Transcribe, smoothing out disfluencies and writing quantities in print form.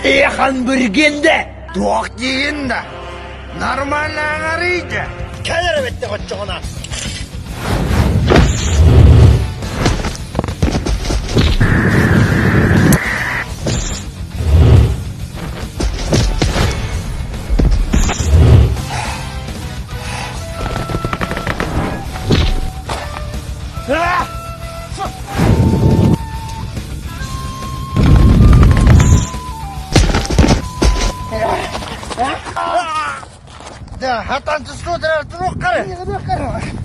Эхан бүргенде! Туох диигин да? Нормально аҥарыйда. Кэлэр эбэтте оччоҕуна. Да, хатан туох қары.